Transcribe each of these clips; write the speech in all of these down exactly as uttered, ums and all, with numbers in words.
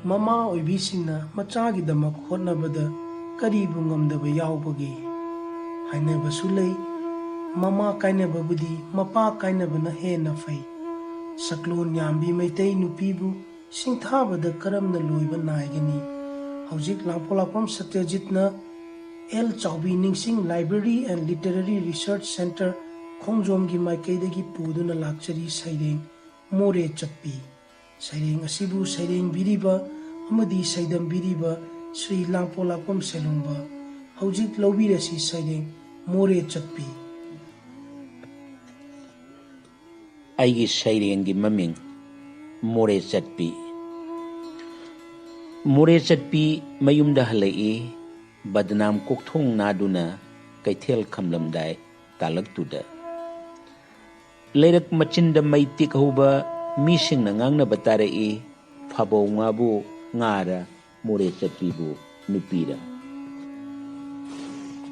ꯃꯃꯥ ꯑꯣꯏꯕꯤꯁꯤꯡꯅ ꯃꯆꯥꯒꯤꯗꯃꯛ ꯍꯣꯠꯅꯕꯗ ꯀꯔꯤꯕꯨ ꯉꯝꯗꯕ ꯌꯥꯎꯕꯒꯦ? ꯍꯥꯏꯅꯕꯁꯨ ꯂꯩ, "ꯃꯃꯥ ꯀꯥꯏꯅꯕꯕꯨꯗꯤ ꯃꯄꯥ ꯀꯥꯏꯅꯕꯅ ꯍꯦꯟꯅ ꯐꯩ"꯫ ꯁꯛꯂꯣꯟ ꯌꯥꯝꯕꯤ ꯃꯩꯇꯩ ꯅꯨꯄꯤꯕꯨ ꯁꯤꯡꯊꯥꯕꯗ ꯀꯔꯝꯅ ꯂꯣꯏꯕ ꯅꯥꯏꯒꯅꯤ? ꯍꯧꯖꯤꯛ ꯂꯥꯡꯄꯣꯛꯂꯥꯛꯄꯝ ꯁꯇ꯭ꯌꯖꯤꯠꯅ ꯑꯦꯜ ꯆꯥꯎꯕꯤ ꯅꯤꯡꯁꯤꯡ Library and Literary Research Centre, ꯈꯣꯡꯖꯣꯝꯒꯤ ꯃꯥꯏꯀꯩꯗꯒꯤ ꯄꯨꯗꯨꯅ ꯂꯥꯛꯆꯔꯤ ꯁꯩꯔꯦꯡ ꯃꯣꯔꯦ ꯆꯠꯄꯤ꯫ ꯁꯩꯔꯦꯡ ꯑꯁꯤꯕꯨ ꯁꯩꯔꯦꯡꯕꯤꯔꯤꯕ ꯑꯃꯗꯤ ꯁꯩꯗꯝꯕꯤꯔꯤꯕ ꯁ꯭ꯔꯤ ꯂꯥꯡꯄꯣꯛꯂꯥꯛꯄꯝ ꯁꯦꯂꯨꯡꯕ꯫ ꯍꯧꯖꯤꯛ ꯂꯧꯕꯤꯔꯁꯤ ꯁꯩꯔꯦꯡ ꯃꯣꯔꯦ ꯆꯠꯄꯤ꯫ ꯑꯩꯒꯤ ꯁꯩꯔꯦꯡꯒꯤ ꯃꯃꯤꯡ ꯃꯣꯔꯦ ꯆꯠꯄꯤ꯫ ꯃꯣꯔꯦ ꯆꯠꯄꯤ ꯃꯌꯨꯝꯗ ꯍꯜꯂꯛꯏ, ꯕꯗꯅꯥꯝ ꯀꯣꯛꯊꯣꯡ ꯅꯥꯗꯨꯅ ꯀꯩꯊꯦꯜ ꯈꯝꯂꯝꯗꯥꯏ ꯇꯥꯂꯛꯇꯨꯗ꯫ ꯂꯩꯔꯛ ꯃꯆꯤꯟꯗ ꯃꯩ ꯇꯤꯛꯍꯧꯕ ꯃꯤꯁꯤꯡꯅ ꯉꯥꯡꯅꯕ ꯇꯥꯔꯛꯏ, "ꯐꯥꯕꯧ ꯉꯥꯕꯨ ꯉꯥꯔ, ꯃꯣꯔꯦ ꯆꯠꯄꯤꯕꯨ ꯅꯨꯄꯤꯔ?"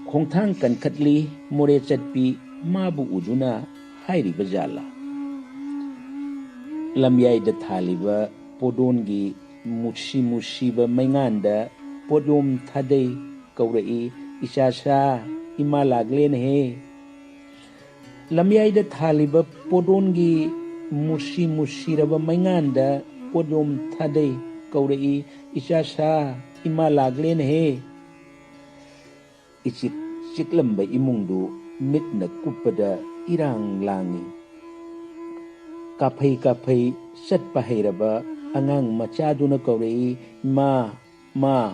ꯈꯣꯡꯊꯥꯡ ꯀꯟꯈꯠꯂꯤ ꯃꯣꯔꯦ ꯆꯠꯄꯤ, ꯃꯥꯕꯨ ꯎꯗꯨꯅ ꯍꯥꯏꯔꯤꯕ ꯖꯥꯠꯂꯥ? ꯂꯝꯌꯥꯏꯗ ꯊꯥꯜꯂꯤꯕ ꯄꯣꯗꯣꯟꯒꯤ ꯃꯨꯁꯤ ꯃꯨꯁꯤꯕ ꯃꯩꯉꯥꯟꯗ ꯄꯣꯠꯌꯣꯝ ꯊꯥꯗꯩ ꯀꯧꯔꯛꯏ, "ꯏꯆꯥꯁꯥ, ꯏꯃꯥ ꯂꯥꯛꯂꯦꯅꯦꯍꯦ"꯫ ꯂꯝꯌꯥꯏꯗ ꯊꯥꯜꯂꯤꯕ ꯄꯣꯗꯣꯟꯒꯤ ꯃꯨꯁꯤ ꯃꯨꯁꯤꯔꯕ ꯃꯩꯉꯥꯟꯗ ꯄꯣꯠꯌꯣꯝ ꯊꯥꯗꯩ ꯀꯧꯔꯛꯏ, "ꯏꯆꯥꯁꯥ, ꯏꯃꯥ ꯂꯥꯛꯂꯦꯅꯦꯍꯦ"꯫ ꯏꯆꯤꯛ ꯆꯤꯛꯂꯝꯕ ꯏꯃꯨꯡꯗꯨ ꯃꯤꯠꯅ ꯀꯨꯞꯄꯗ ꯏꯔꯥꯡ ꯂꯥꯡꯏ꯫ ꯀꯥꯐꯩ ꯀꯥꯐꯩ ꯆꯠꯄ ꯍꯩꯔꯕ ꯑꯉꯥꯡ ꯃꯆꯥꯗꯨꯅ ꯀꯧꯔꯛꯏ, "ꯃꯥ, ꯃꯥ"꯫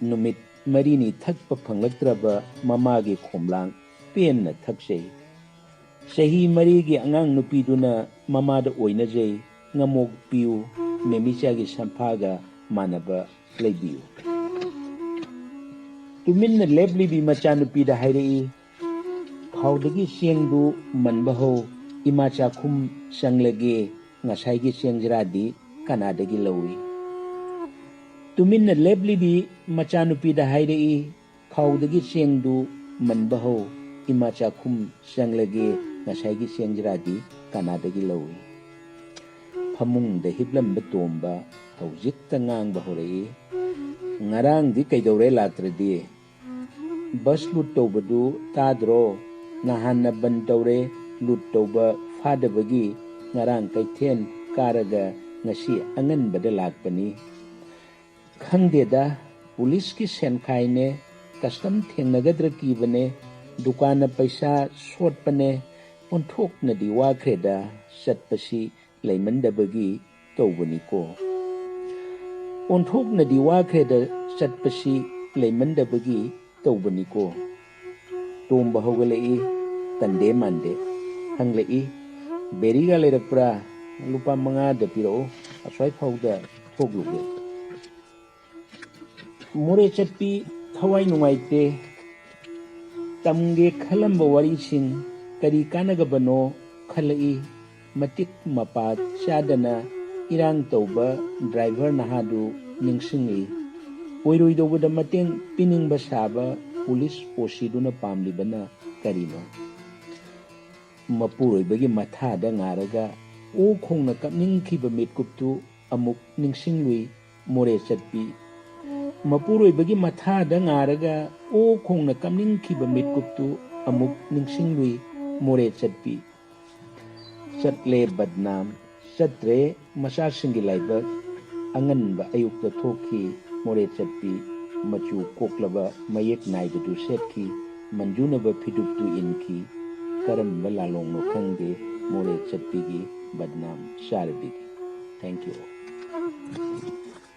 ꯅꯨꯃꯤꯠ ꯃꯔꯤꯅꯤ ꯊꯛꯄ ꯐꯪꯂꯛꯇ꯭ꯔꯕ ꯃꯃꯥꯒꯤ ꯈꯣꯝꯂꯥꯡ ꯄꯦꯟꯅ ꯊꯛꯆꯩ꯫ ꯆꯍꯤ ꯃꯔꯤꯒꯤ ꯑꯉꯥꯡ ꯅꯨꯄꯤꯗꯨꯅ ꯃꯃꯥꯗ ꯑꯣꯏꯅꯖꯩ, "ꯉꯃꯣꯛ ꯄꯤꯌꯨ, ꯃꯦꯃꯤꯆꯥꯒꯤ ꯁꯝꯐꯥꯒ ꯃꯥꯟꯅꯕ ꯂꯩꯕꯤꯌꯨ"꯫ ꯇꯨꯃꯤꯟꯅ ꯂꯦꯞꯂꯤꯕꯤ ꯃꯆꯥꯅꯨꯄꯤꯗ ꯍꯥꯏꯔꯛꯏ, "ꯈꯥꯎꯗꯒꯤ ꯆꯦꯡꯗꯨ ꯃꯟꯕ ꯍꯧ, ꯏꯃꯥ ꯆꯥꯛꯈꯨꯝ ꯆꯪꯂꯒꯦ, ꯉꯁꯥꯏꯒꯤ ꯆꯦꯡ ꯖꯔꯥꯗꯤ ꯀꯅꯥꯗꯒꯤ ꯂꯧꯏ?" ꯇꯨꯃꯤꯟꯅ ꯂꯦꯞꯂꯤꯕꯤ ꯃꯆꯥꯅꯨꯄꯤꯗ ꯍꯥꯏꯔꯛꯏ, "ꯈꯥꯎꯗꯒꯤ ꯆꯦꯡꯗꯨ ꯃꯟꯕ ꯍꯧ, ꯏꯃꯥ ꯆꯥꯛꯈꯨꯝ ꯆꯪꯂꯒꯦ, ꯉꯁꯥꯏꯒꯤ ꯆꯦꯡ ꯖꯔꯥꯗꯤ ꯀꯅꯥꯗꯒꯤ ꯂꯧꯏ?" ꯐꯃꯨꯡꯗ ꯍꯤꯞꯂꯝꯕ ꯇꯣꯝꯕ ꯍꯧꯖꯤꯛꯇ ꯉꯥꯡꯕ ꯍꯧꯔꯛꯏ꯫ "ꯉꯔꯥꯡꯗꯤ ꯀꯩꯗꯧꯔꯦ ꯂꯥꯛꯇ꯭ꯔꯗꯤ? ꯕꯁ ꯂꯨꯠ ꯇꯧꯕꯗꯨ ꯇꯥꯗ꯭ꯔꯣ? ꯅꯍꯥꯟꯅ ꯕꯟ ꯇꯧꯔꯦ, ꯂꯨꯠ ꯇꯧꯕ ꯐꯥꯗꯕꯒꯤ ꯉꯔꯥꯡ ꯀꯩꯊꯦꯜ ꯀꯥꯔꯒ ꯉꯁꯤ ꯑꯉꯟꯕꯗ ꯂꯥꯛꯄꯅꯤ꯫" "ꯈꯪꯗꯦꯗ, ꯄꯨꯂꯤꯁꯀꯤ ꯁꯦꯟꯈꯥꯏꯅꯦ, ꯀꯁꯇꯝ ꯊꯦꯡꯅꯒꯗ꯭ꯔꯥ ꯀꯤꯕꯅꯦ, ꯗꯨꯀꯥꯟꯅ ꯄꯩꯁꯥ ꯁꯣꯠꯄꯅꯦ, ꯑꯣꯟꯊꯣꯛꯅꯗꯤ ꯋꯥꯈ꯭ꯔꯦꯗ, ꯆꯠꯄꯁꯤ ꯂꯩꯃꯟꯗꯕꯒꯤ ꯇꯧꯕꯅꯤꯀꯣ꯫ ꯑꯣꯟꯊꯣꯛꯅꯗꯤ ꯋꯥꯈ꯭ꯔꯦꯗ, ꯆꯠꯄꯁꯤ ꯂꯩꯃꯟꯗꯕꯒꯤ ꯇꯧꯕꯅꯤꯀꯣ꯫" ꯇꯣꯝꯕ ꯍꯧꯒꯠꯂꯛꯏ, ꯇꯟꯗꯦ ꯃꯥꯟꯗꯦ꯫ ꯍꯪꯂꯛꯏ, "ꯕꯦꯔꯤꯒ ꯂꯩꯔꯛꯄ꯭ꯔꯥ? ꯂꯨꯄꯥ ꯃꯉꯥꯗ ꯄꯤꯔꯛꯎ, ꯑꯁ꯭ꯋꯥꯏ ꯐꯥꯎꯗ ꯊꯣꯛꯂꯨꯒꯦ꯫" ꯃꯣꯔꯦ ꯆꯠꯄꯤ ꯊꯋꯥꯏ ꯅꯨꯡꯉꯥꯏꯇꯦ꯫ ꯇꯝꯒꯦ ꯈꯜꯂꯝꯕ ꯋꯥꯔꯤꯁꯤꯡ ꯀꯔꯤ ꯀꯥꯟꯅꯒꯕꯅꯣ ꯈꯜꯂꯛꯏ꯫ ꯃꯇꯤꯛ ꯃꯄꯥ ꯆꯥꯗꯅ ꯏꯔꯥꯡ ꯇꯧꯕ ꯗ꯭ꯔꯥꯏꯚꯔ ꯅꯍꯥꯗꯨ ꯅꯤꯡꯁꯤꯡꯂꯤ꯫ ꯑꯣꯏꯔꯣꯏꯗꯧꯕꯗ ꯃꯇꯦꯡ ꯄꯤꯅꯤꯡꯕ ꯁꯥꯕ ꯄꯨꯂꯤꯁ ꯑꯣ ꯁꯤꯗꯨꯅ ꯄꯥꯝꯂꯤꯕꯅ ꯀꯔꯤꯅꯣ? ꯃꯄꯨꯔꯣꯏꯕꯒꯤ ꯃꯊꯥꯗ ꯉꯥꯔꯒ ꯑꯣ ꯈꯣꯡꯅ ꯀꯞꯅꯤꯡꯈꯤꯕ ꯃꯤꯠꯀꯨꯞꯇꯨ ꯑꯃꯨꯛ ꯅꯤꯡꯁꯤꯡꯂꯨꯏ ꯃꯣꯔꯦ ꯆꯠꯄꯤ꯫ ꯃꯄꯨꯔꯣꯏꯕꯒꯤ ꯃꯊꯥꯗ ꯉꯥꯔꯒ ꯑꯣ ꯈꯣꯡꯅ ꯀꯞꯅꯤꯡꯈꯤꯕ ꯃꯤꯠꯀꯨꯞꯇꯨ ꯑꯃꯨꯛ ꯅꯤꯡꯁꯤꯡꯂꯨꯏ ꯃꯣꯔꯦ ꯆꯠꯄꯤ꯫ ꯆꯠꯂꯦ ꯕꯗꯅꯥꯝ, ꯆꯠꯇ꯭ꯔꯦ ꯃꯆꯥꯁꯤꯡꯒꯤ ꯂꯥꯏꯕꯛ꯫ ꯑꯉꯟꯕ ꯑꯌꯨꯛꯇ ꯊꯣꯛꯈꯤ ꯃꯣꯔꯦ ꯆꯠꯄꯤ꯫ ꯃꯆꯨ ꯀꯣꯛꯂꯕ ꯃꯌꯦꯛ ꯅꯥꯏꯕꯗꯨ ꯁꯦꯠꯈꯤ꯫ ꯃꯟꯖꯨꯅꯕ ꯐꯤꯗꯨꯞꯇꯨ ꯏꯟꯈꯤ꯫ ꯀꯔꯝꯕ ꯂꯥꯂꯣꯡꯅꯣ ꯈꯪꯗꯦ ꯃꯣꯔꯦ ꯆꯠꯄꯤꯒꯤ ꯕꯗꯅꯥꯝ ꯆꯥꯔꯕꯤꯒꯤ꯫ Thank you all.